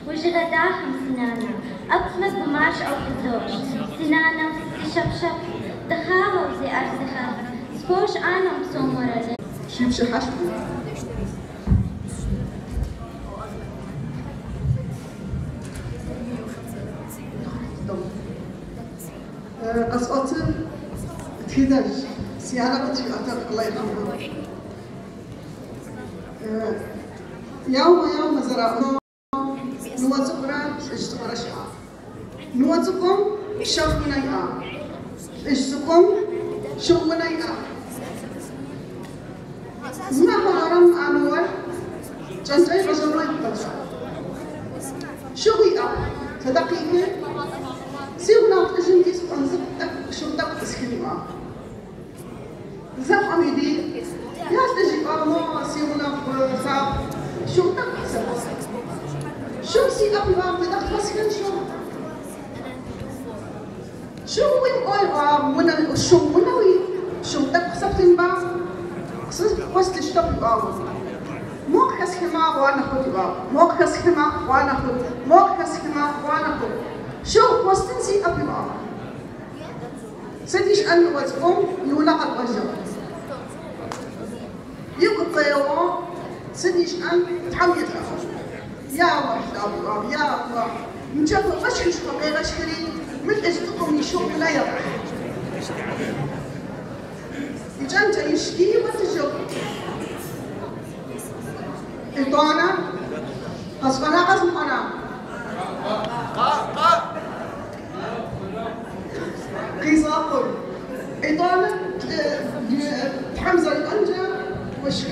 Ужыгъэдахэм, синанэ, ӏэплӏэ гумашӏэу фызощӏ. Синанэу си щэпщэп, дэхагъэу зиӏэр сыхэт, схуощӏ анэм псом уэрэдыр. Шипшыхьэшху. قصقتن تهدج سيارة قتي الله يرحمها. يوم يوم زرعنا نوزقنا اجتمرشها نوزقكم شوفنا يا اجتكم شوفنا يا زما حرام انور جنتي رجل يقطع شو يا تدقيقة سيونا تجندي سبحان شو دق سكنوا زاف عميدي يا تجي ما سيونا صعب شو دق شو سي أبي ما بدك تمسكن شو شو وين أي من شو منوي شو دق سبتين با وصل اشتبه مو كسكما وانا خد مو كسكما وانا خد مو كسكما وانا خد شو وصلت أبي ما سديش أن وتقوم يولق الوجه يبقى يوم سديش أن تحميت يا الله يا الله مجرد غشكش وغير غشكري من أجلكم يشوف لا يرى إجانت يشكي وتجر إطانا قصفنا قصم أنا قيصاقل إطانا حمزة الأنجا وش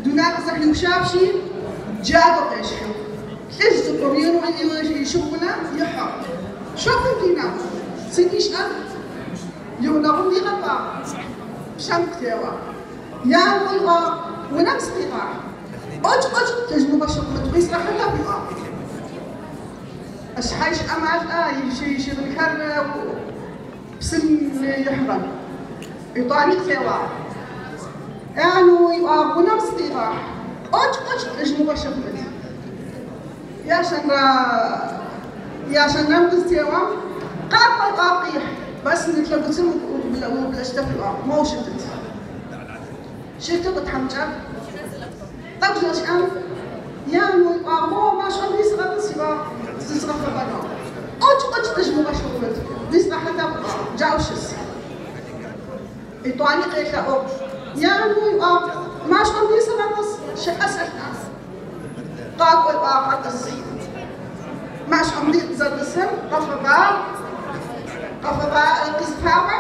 دوناق زحلي وشابشي جابوا قيشحو ليش تقومين يشوفونا يحو شوفوا دينا سيديش أن يونغم دي غطا شامكتيوا يا ويغا ونفس قطاع أج أج تجمع شقة قيس راح تبقى أشحيش أمال يشي يشي الكر بسن يحرم يطاني كتيوا يعني ونفس قطاع أج أج تجمع شقة يا شنرا يا شنرا مقصتيوا قاقا قاقيح بس نتلقتم وبلا اشتفوا ما شتت شتت بتحمجة طب جوش أم يا مو مو ما شو بيس غطس سوا تسرق بنا أج أج تجمع شغلت بيس حتى جاوشس إطواني قيل أو يا مو ما شو بيس غطس شقس قاق وقاق ما شو عمدي زدسم قفبا قفبا قصفاوة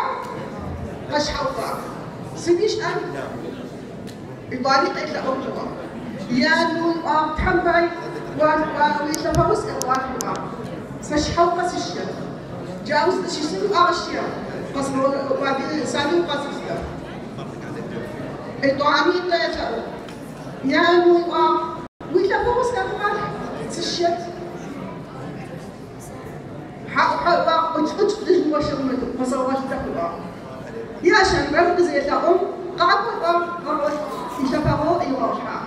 قشحوطا سيديش أن إطالي قيت لأوتوا يا نو تحمباي ويتلفوس إطوالي سشحوطا سشيا جاوز شيسن أغشيا قصر وادي سالي وقصر إطواني قيت لأو يا نو ويتلفوس كفال سشيت يا شنرم زي لهم قعدوا قعدوا يشفقوا يوضحا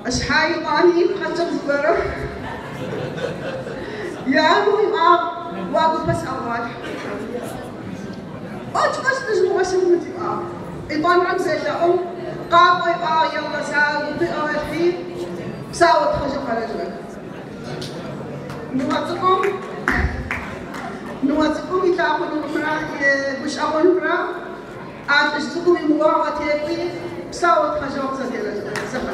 أشحاي طاني خشب زبرة يا أبوي واقف بس أول أج أج تجمع شمتي إطان رمز لهم قعدوا يلا ساو بقى الحين ساوت خشب خرجوا نواتكم نواتكم يتعاقدوا المرأة مش أول مرة عاد أجتكم المواعظة تيكوي بساوت خجوات زفر.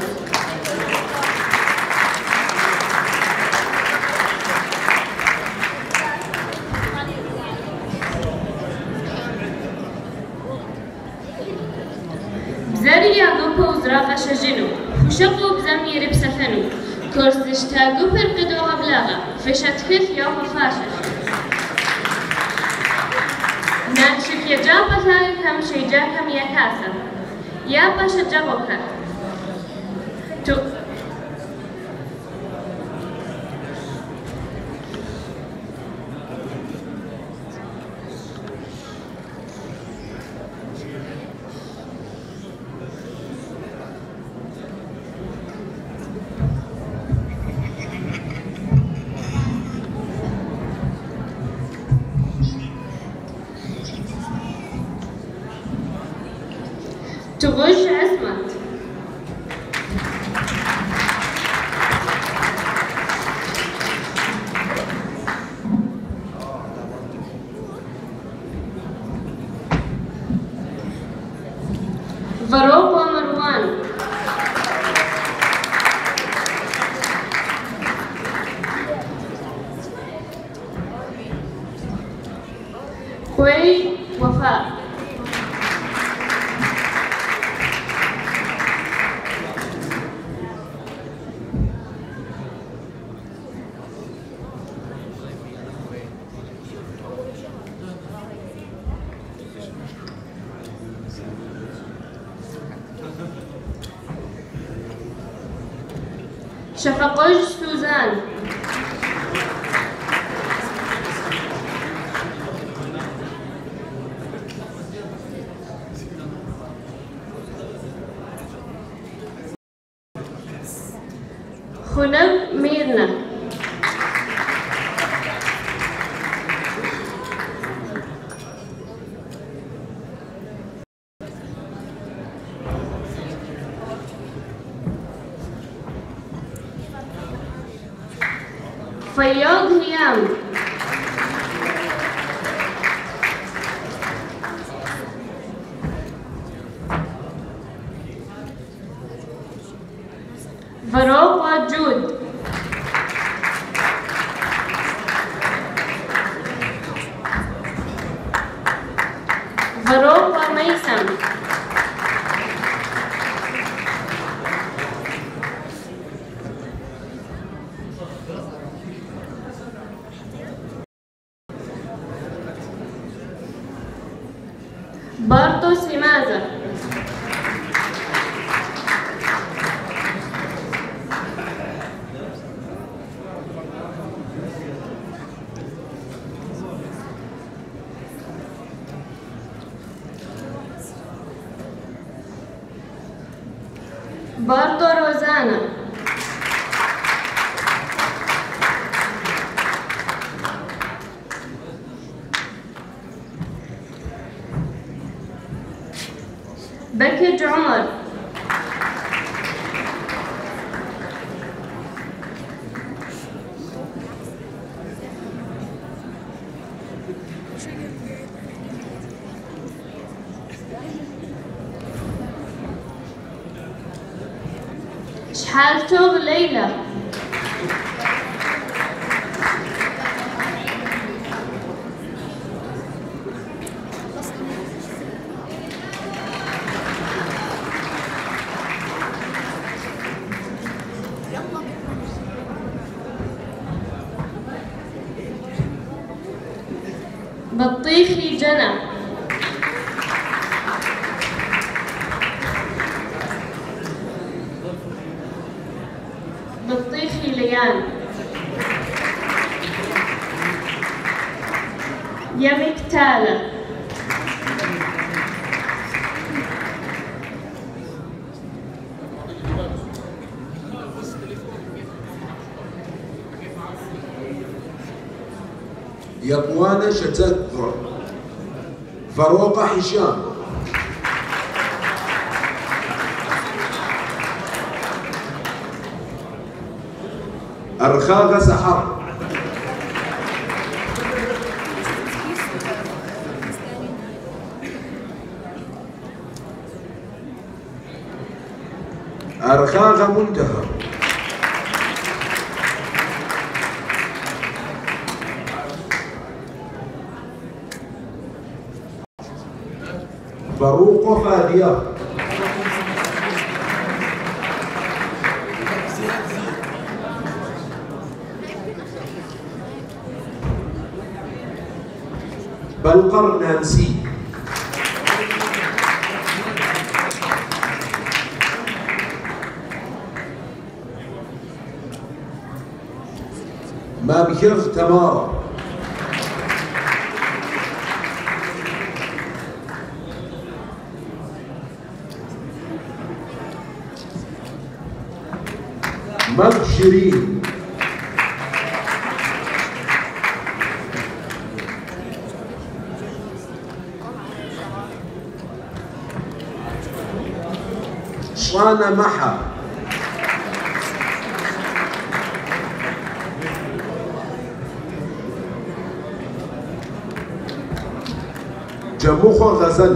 بزاري يعقوب وزراقة شجنو وشقو بزمير بسفنو كورسشتا قفر قدو غبلاغة فشتكف يا فاشش نانشك يجابة كم شيجاكم يا كاسم يا باشا جابوكا تو Тыгъужъ Асмат. Вэрокъуэ Марван. Хуей Вафа. شفقج سوزان. خنب ميرنا. فياض هيام. فروقة جود. فروقة ميسم. بارتو سيمازا. بارتو روزانا. بكج عمر. شحالتوغ ليلى. بطيخي جنى. بطيخي ليان. يمك تالا. يقوانا شتذر. فروق هشام. أرخاغ سحر. أرخاغ منتهى. فاروق فادية. بلقر نانسي. ما بكرغ تمارا. مبشرين. Пщӏанэ Мэхьэ. Джэмыхъуэ Гъэзэл.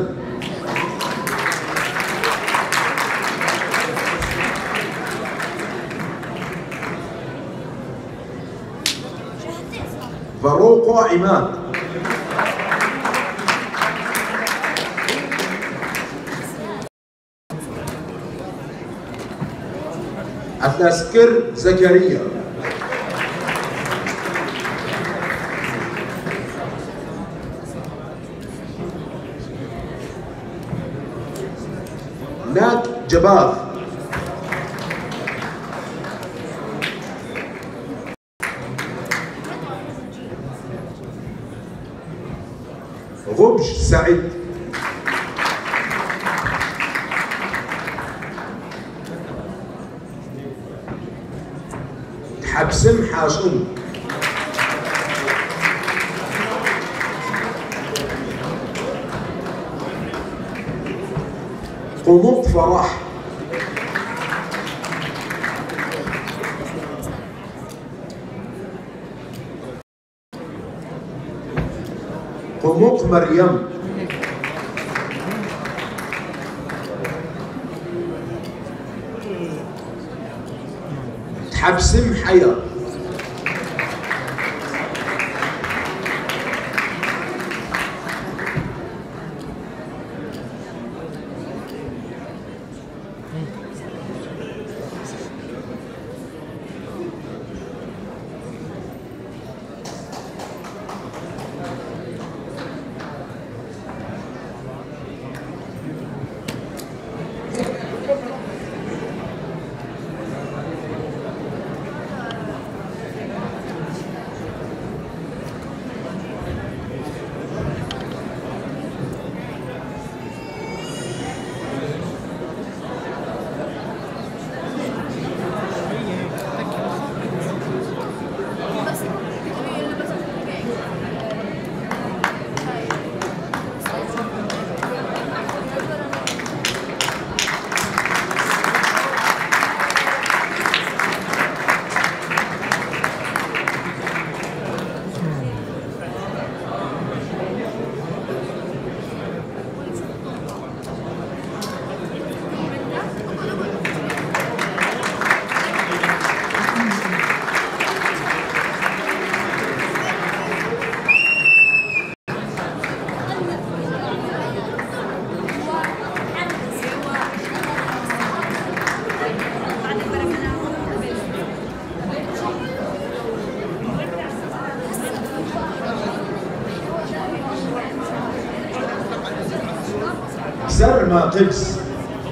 Вэрокъуэ Имад. Алъэскыр Зэкэрия. Нат Джэбагъ. Гъубж Саид. Тхьэпсым Хьащӏын. Къумыкъу Фэрахь. Къумыкъу Мэрьем. Тхьэпсым Хьэя. Бзэр макъыбз,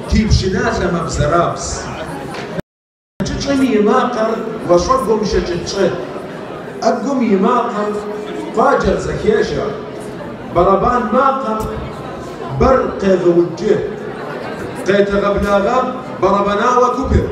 типщыналъэ мэбзэрабз. Кӏыкӏым и макъыр уэщӏэгум щыкӏытщӏы. Ӏэгум и макъым къуаджэр зэхешэ. Бэрэбан макъым бэр къегъэуджы. Къетэгъэблагъэ бэрэбэнауэ купыр.